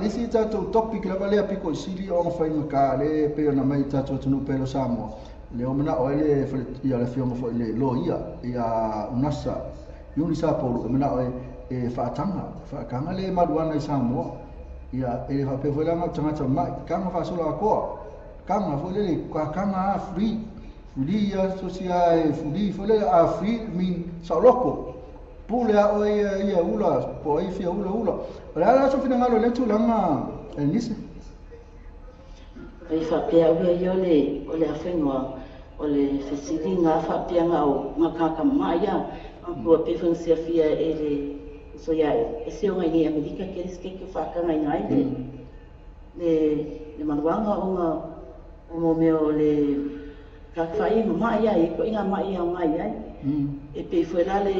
Le isi tatou topic lava lea pito i sili ona faigata lea e pei ona aumai i le tatou atunuu pei o Samoa, lea ua manao ai le fale, ia le afioga foi i le loia ia Unasa Iuni Sapolu e manao e e faataga, faataga le maluana i Samoa. Ia e le faapea foi la na o tagata mai, taga faasoloatoa, taga foi lele, taga a free, free ia sosi a e free foi lele a free mean saoloto. Pule a oe ia ia ula, po o ai e fia ula, ula. O le a la sou finagalo i lea tulaga, Elise? Oi faapea au ia ia o le o le afenoa o le fesili ga faapea ga o ga kaka ma ia ua pei foi ona siafia e le uso ia ese o ngai nei Amerika kele se keiki o faakaga ina ai le le le maluaga ona o mo mea o le Ka fai ma maʻi ai, e koʻi ngā maʻi ao ngai ai. E pei foi la le,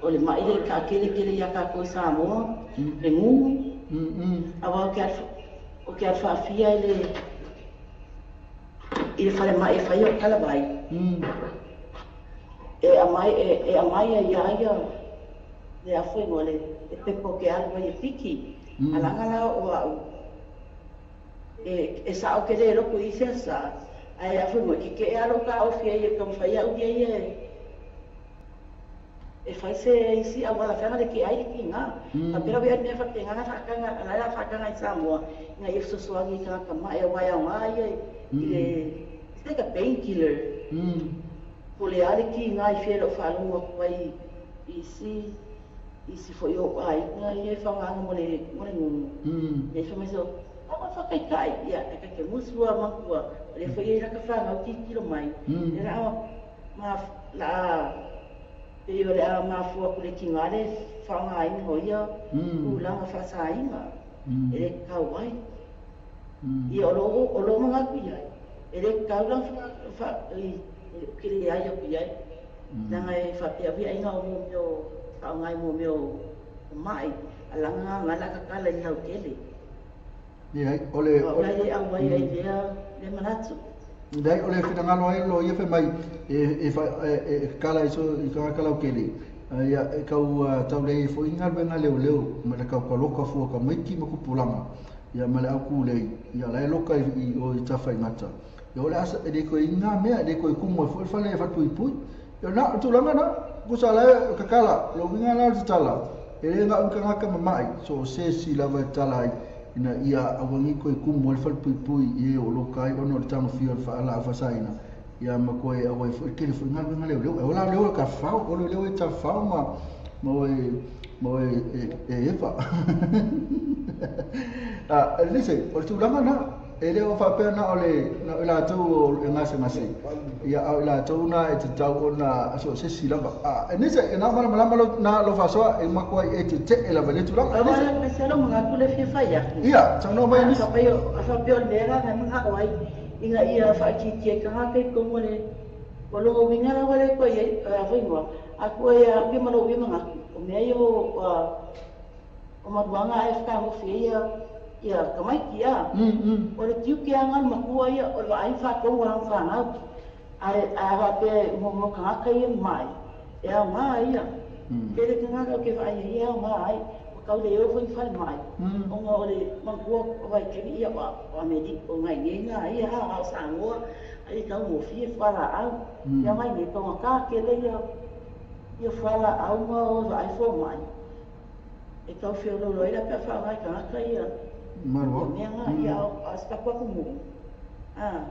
o le maʻi lea e taakele tele iā kākou i Samoa, le gugu. Aua o ke alu, o ke alu faafia i le, i le falemai e fai au talavai, e aumai, e aumai ai ia ia le afuego, le pepa o ke alu ai e piki. A laga la o au, E sao ke le loku i isi asa, ae a fai mai, kekeʻe a lou taofi ai e taumafai au ia ia e fai se isi auala feaga le ke ai le kiga. Faapea lau ia mea faapena na faataga, la la faataga i Samoa ina ia fesoasoani i tagata maʻi aua e aoga ia i le, it's like a pain killer. Po o le a le kiga i fea i lau faalogo atu ai i isi isi foi o ou aiga ia e faaaogaina mo le mo le gugu. Ia fai mai soo, Aua whakaitai, ia, e kei te musu a matua, o lea foi e i laka whanau titilo mai, e la a ma, la a, pei o le a mafua atu le kiga le faaaogaina o ia tulaga faasaina, e le tatau ai. Ia o lou, o lou manatu i ai, e le tatau la ona fa, i, ou te leai atu i ai. Leaga e faapea wi aiga o mo mea o faaaoga i mo mea o maʻi, a laga nga la tatala i le lautele. Leai, o le... O au le auai ai lea, lea manatu. Leai, o le finagalo ai lo ia fai mai e, e, e, e, e tatala i so i tagata lautele, ia e tau tau leai ai foi galuega leoleo ma le tau taloka fua tamaiti ma tupulaga, ia ma le au kūlei, ia la e loka i, i o i Tafaigata. Ia o le asa, e le toe i ngā mea, e le toe kumu ai foi le fale e falepuipui. Ia na, o le tulaga na, kusa la e kakala, lo uiga la o le tatala, e le na o ni tagata mama'i, so o se isi lava e tatala ai, ina ia aua nei toe kumu ai le falepuipui i e o loka ai ona o le tagofia o le faalaau faasaina, ia ma toe aua ai foi le tele foi galuega leoleo. E ola leo e tafafao, o leoleo e tafafao ma, ma oe, ma oe e, e Eva. Ah, listen, o le tulaga na, E le o faapea na o le, na o i latou o e gasegase, ia, a o i latou na e tatau ona so o se isi lava. A, e nise, e na malamalama lo, na lo faasoa, e makuai e tetee lava i lea tulaga. E nise. Aua, se lo manatu le fia fai atu. Ia, saunoa mai nisi. A faapea o le mea la na manao ai, ina ia faaitiitia i tagata i totonu o le, o lona uiga la ua le toe i ai, a fai noa, a toe au ia ma lou ia manatu, o mea ia o, O maluaga ae whakahofi e ia ia tamaiti a. O le tiute anga le matua ia o le vaai whatou a lana whanau. Ae a faapea mo mo tagata ia mai e aoga ia. Tele tagata o ke vaai ai e aoga ai. Ua tau le eo foi whale mai. Ona o le matua o vaitaimi ia o Amerika o ngai nei nga ia a o Samoa ai tau gofie fualaau. Ia mai nei tongata tele ia ia fualaau ma o vaai fomai. E tau feoloolo ai la pe a faaaoga e tagata ia Marua. mea nga, ia a o se taku atunuu. A.